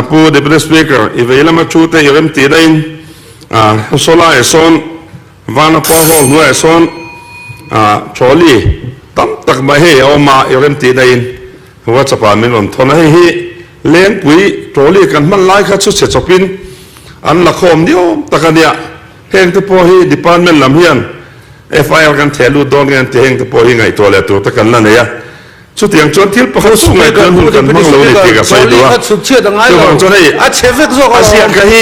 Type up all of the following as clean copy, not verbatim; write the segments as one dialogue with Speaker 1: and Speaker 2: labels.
Speaker 1: Pu Deputy Speaker, i vei lama thu te i rem tih daihin saw laiah sawn Vanapa Hall hnuaiah sawn trolley tam tak mai hei a awm a, i rem tih daihin WhatsApp ah min rawn thawn a, hei hi Lengpui trolley kan hman lai kha chu chhe chawpin an la khawm niawm tak a nia. Heng te pawh hi department lam hian FIR kan theh lut dawn nge an ti heng te pawh hi ngaihtuah leh tur te kan la nei a. Chutiang chuan thil pakhat chu ngaihtuah hun kan hmang lo ni tih ka sawi duh a. Chuvang chuan hei a ziak kha hi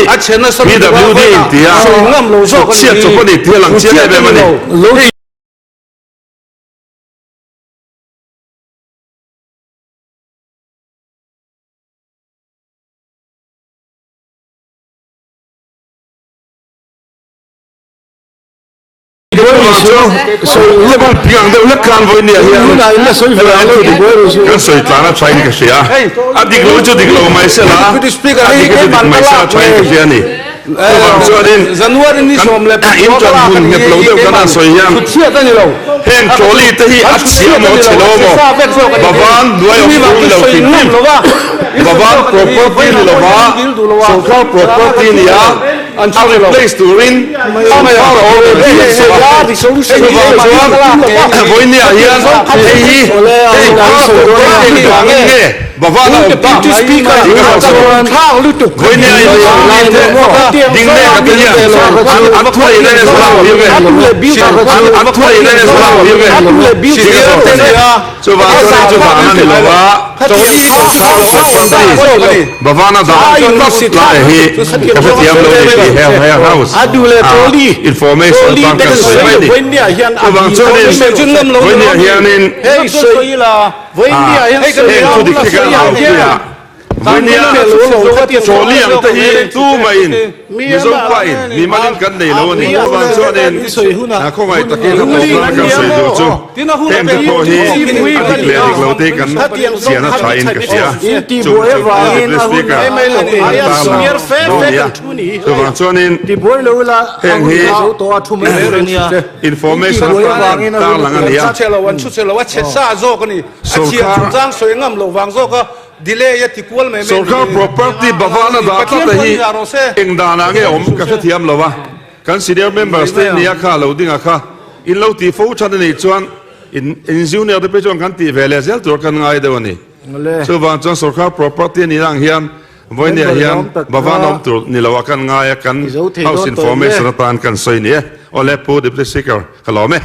Speaker 1: PWD in ti a, chhutchhiat chawp a ni tih a lang chiang em em a ni. Hei. Piang deuh hlek khan vawi nia hian kan sawi tlan a thain ka hria a dik lo chu dik lo mai se la a dik chu dik mai se a thain ka hria a ni chuvang chuanin kan in ṭan hun nghet lo deuh kan han sawi hian heng trolley te hi a chhia maw chhe lo maw Bavan hnuai awm tur ni lo hrim hrim Bavan property ni lova sorkar property nia A replace turin sorkar a awm em tih an sawi a. Chuvang chuan vawinia hian hei hi hei property vangin nge Bhavan a awm tak tih ka rawn sawi. Vawinia in te ding leh ka te hian an thuai leh an thuai leh tih ka rawn sawi. Chuvang chuan hei chu vang a ni lo a, sorkar property Bhavana dah tlat lai hi ka hrethiam lo ni tih he he house ah information tan kan sawi mai a ni. Chuvang chuanin vawinia hianin heng thu dik hi kan au pui a. Vawinia trolley ang te hi tu mahin Mizo pain mi malin kan nei lo a ni. Chuvang chuanin khawngaih takin a tawp lama kan sawi duh chu heng te pawh hi a dik leh dik lo te hi kan chian a thain ka hria. Chung chu Deputy Speaker kan tarlang dawn a ni a. Chuvang chuanin heng hi information atan kan tarlang a ni a.
Speaker 2: Delay a ti kual mai mai
Speaker 1: Sorkar property Bhavana dah tlat a hi eng danah nge awm ka hrethiam lo a, kan senior members te nia kha lo ding a kha in lo tih fo than a nih chuan in in junior te phei chuan kan tih ve leh zel tur kan ngai deuh a ni. Chuvang chuan sorkar property a nih ang hian vawinia hian Bhavana awm tur ni lo a kan ngai a, kan house information atan kan sawi ni e. Awle Pu Deputy Speaker ka lawm e.